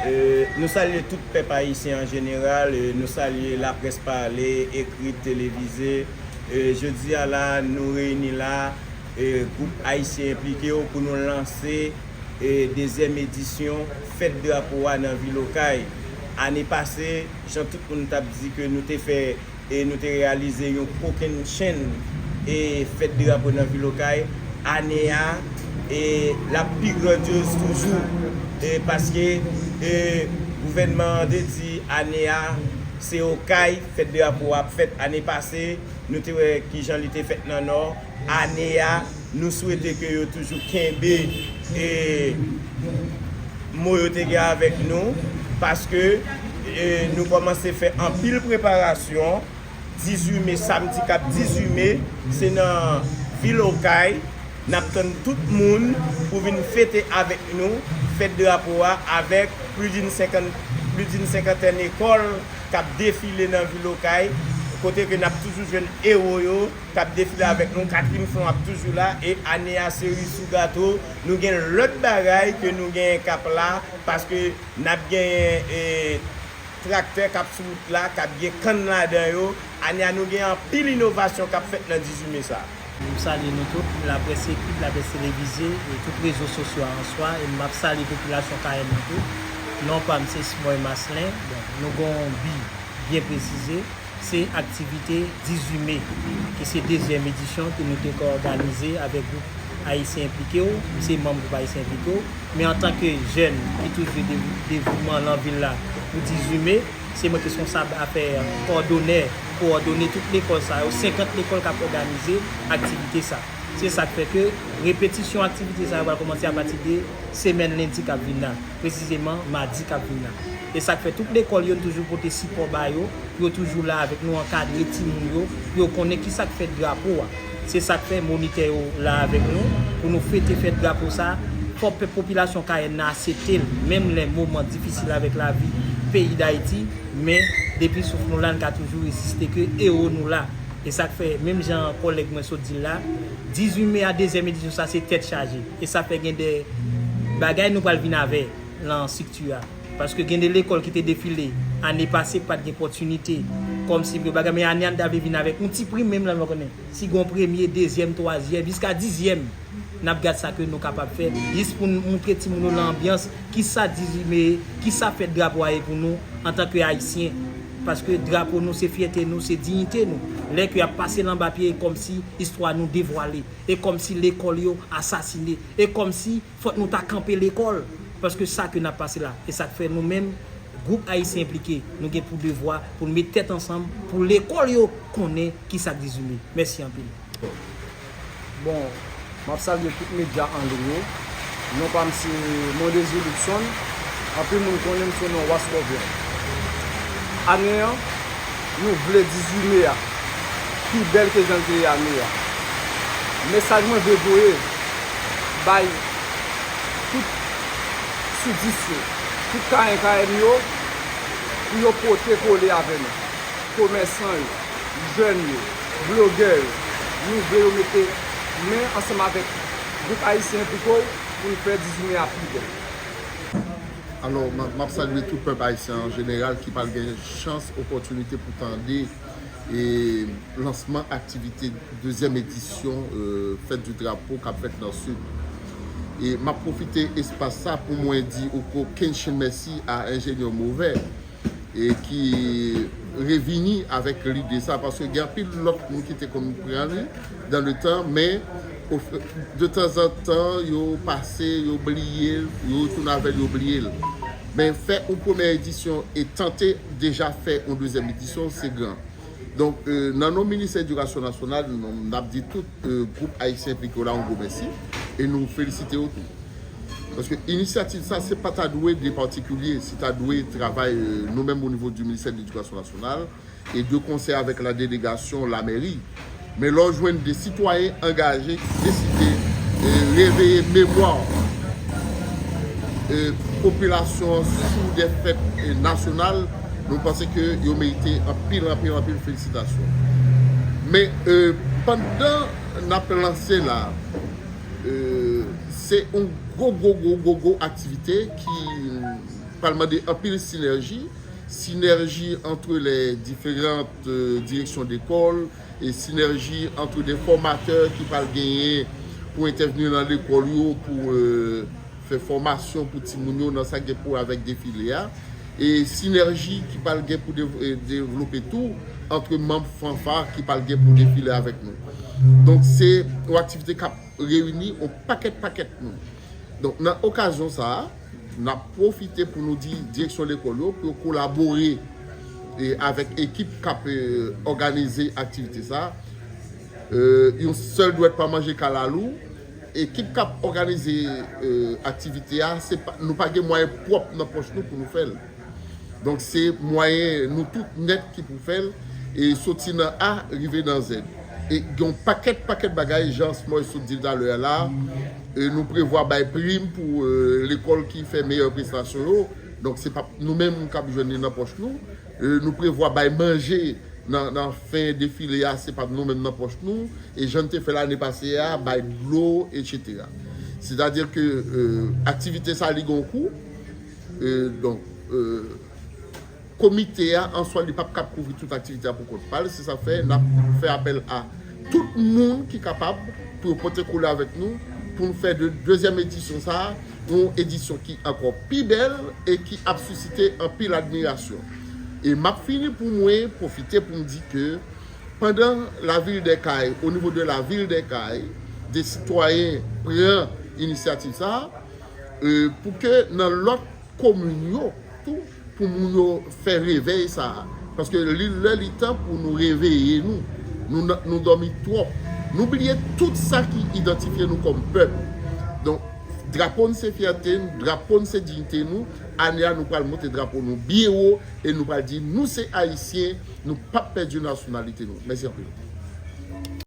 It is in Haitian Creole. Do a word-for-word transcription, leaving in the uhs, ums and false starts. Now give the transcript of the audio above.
E, nou salye tout pèp ayisyen an jeneral, e, nou salye laprès pale, ekri, televize. E, jodi a la, nou reyini la, e, gwoup Ayisyen Enplike yo pou nou lanse, e, dezyèm edisyon Fèt Drapo a nan vil Okay. Ane pase, jan tout moun t ap di ke nou te fè e nou te reyalize yon kokennchenn e fèt drapo nan vil Okay. Ane a, e l ap pi grandyoz toujou, e paske, e gouvènman an te di ane a, se Okay fèt drapo a ap fèt. Ane pase, nou te wè kijan li te fèt nan Nò. Ane a, nou swete ke yo toujou kenbe, e mo yo te gen avèk nou, paske, e nou kòmanse fè anpil preparasyon. Dizuit me, samdi k ap dizuit me, se nan vil Okay. N ap tann tout moun pou vin fete avèk nou fèt drapo a, avèk plis d'une senkant, plis d'une senkantèn ekòl k ap defile nan vil Okay, kote ke n ap toujou jwenn ewo yo k ap defile avèk nou. Katriyèm flank ap toujou la, e ane a, seri sou gato, nou gen lòt bagay ke nou genyen k ap la, paske n ap genyen, e, traktè k ap sou wout la, k ap gen kann ladan yo. Ane a, nou gen anpil inovasyon k ap fèt nan dizuit me sa a. M salye nou tout, laprès ekri, laprès televize, e tout rezo sosyo a answa, e m ap salye popilasyon Kayèn nan tou. Non pa m se Smoy Maslin. Bon, nou gen yon bi byen presize, se aktivite dizuit me, ki se dezyèm edisyon ke nou te ka òganize avèk gwoup Ayisyen Enplike yo. M se manm gwoup Ayisyen Enplike yo. Men antanke jèn ki toujou de-, devouman nan vil la pou dizuit me, se mwen ki responsab afè kowòdonè, kowòdone tout lekòl sa yo, senkant lekòl k ap òganize aktivite sa. Se sa k fè ke repetisyon aktivite sa yo pral kòmanse apati de semèn lendi k ap vin la, presizeman madi k ap vin la. E sa k fè tout lekòl yo, n toujou pote sipò ba yo, pou yo toujou la avèk nou, ankadre timoun yo, pou yo konnen kisa k fèt drapo a. Se sa k fè monitè yo la avèk nou, pou nou fete fèt drapo sa. Fò pèp popilasyon Kayèn nan asepte l, menm lè moman difisil avèk lavi peyi Dayiti, men depi souf nou la, n ka toujou reziste ke ewo nou la. E sa k fè, menm jan kòlèg mwen sot di l la, dizuit me a, dezyèm edisyon sa, se tèt chaje. E sa fè gen de bagay nou pral vin avè nan estrikti a. Paske gen de lekòl ki te defile ane pase, ki pa t gen opòtinite, kòmsi pou yo bagay, men ane a, n ta vle vin avèk yon ti prim, menm lè nou konnen si gen yon premye, dezyèm, twazyèm, jiska dizyèm, n ap gad sa ke nou kapab fè, jis pou n montre timoun yo nan anbyans, kisa dizuit me ye, kisa fèt drapo a ye pou nou, antanke Ayisyen. Paske drapo nou, se fyète nou, se diyite nou. Lè ke y ap pase l anba pye, e kòmsi istwa nou devwale, e kòmsi lekòl yo asasine, e kòmsi fòk nou ta kanpe lekòl, paske sa ke n ap pase la, e sa k fè nou menm, gwoup Ayisyen Enplike, nou gen pou devwa pou n met tèt ansanm, pou lekòl yo konnen kisa k dizuit me. Mèsi anpil. Bon, m ap salye tout medya an liy yo. Non pa m se Mondésir Luckson. Anpil moun konnen m sou non Waskòvyon. Ane an, nou vle dizuit me a pi bèl ke jan l te ye ane a. Mesaj mwen vle voye bay tout sidis yo, tout Kayen Kayèn yo, pou yo pote kole avè nou. Komèsan yo, jèn yo, blogè yo, nou vle yo mete men ansanm avèk gwoup Ayisyen Enplike yo pou n fè dizuit me a pi bèl. Alò, m ap, m ap salye tout pèp ayisyen an jeneral ki pral gen chans, opòtinite pou tande, e, lansman aktivite dezyèm edisyon, e, Fèt di Drapo k ap fèt nan Sid. E m ap pwofite espas sa pou mwen di yon kokennchenn mèsi a Enjenyè Movè, e ki revini avèk lide sa, paske gen anpil lòt moun ki te konn pran li dan le tan, men o f-, de tanzantan, yo pase, yo bliye l, yo retounen avè l, yo bliye l. Men fè yon premyè edisyon e tante deja fè yon dezyèm edisyon, se gran. Donk, e, nan non Ministè Edikasyon Nasyonal, nou, n ap di tout, e, gwoup Ayisyen Enplike yo la yon gwo mèsi, e nou felisite yo tou. Paske inisyativ sa, se pa ta dwe de patikilye, se ta dwe travay, e, nou menm o nivo di Ministè de l'Edikasyon Nasyonal e de konsè avèk la delegasyon lamèri. Men lè w jwenn de sitwayen angaje ki deside, e, reveye memwa, e, popilasyon an sou de fèt, e, nasyonal, nou panse ke yo merite anpil, anpil, anpil felisitasyon. Men, e, pandan n ap lanse la, e, se yon gwo, gwo, gwo, gwo, gwo aktivite ki Pral mande anpil sinèji, sinèji entre les différentes euh, directions d'école, e sinèji entre des formateurs ki pral genyen pou entèvni nan lekòl yo pou euh, fè fòmasyon pou timoun yo nan sa gen pou avèk defile a, e sinèji ki pral gen pou dev- eh, devlope tou antre manm fanfa ki pral gen pou defile avèk nou. Donk se yon aktivite k ap reyini yon pakèt pakèt moun. Donk nan okazyon sa a, n ap pwofite pou nou di direksyon lekòl yo pou yo kolabore e avèk ekip k ap e, òganize aktivite sa a. E, yon sèl dwèt pa manje kalalou. Ekip k ap òganize e, aktivite a, se pa, nou pa gen mwayen pwòp nan pòch nou pou nou fè l. Donk se mwayen nou tout nèt ki pou fè l e soti nan A rive nan Z. E gen yon pakèt pakèt bagay, jan Smoy sot di l talè a la, e nou prevwa bay prim pou e, lekòl ki fè meyè prestasyon yo. Donk se pa nou menm k ap jwenn li nan pòch nou. E nou prevwa bay manje nan, nan fen defile a, se pa nou menm nan pòch nou. E jan n te fè lane pase a, bay dlo, etsetera. Sètadi ke e, aktivite sa li gen yon kou. E, donk, e, komite a an swa li p ap kab kouvri tout aktivite a pou kont pa l. Se sa k fè n ap fè apèl a tout moun ki kapab pou yo pote kole avèk nou pou n fè de dezyèm edisyon sa a, yon edisyon ki ankò pi bèl e ki ap sisite anpil admirasyon. E m ap fini pou mwen pwofite pou m di ke pandan lavil dè Kay, o nivo de lavil dè Kay, de sitwayen pran inisyativ sa a, e, pou ke nan lòt komin yo tou, pou moun yo fè revèy sa a. Paske li lè li tan pou nou reveye nou. Nou, nou dòmi twòp. Nou bliye tout sa ki idantifye nou kòm pèp. Donk, drapo n se fyète n, drapo n se diyite nou. Ane a, nou pral monte drapo nou byen wo e nou pral di nou se Ayisyen, nou p ap pèdi nasyonalite nou. Mèsi anpil.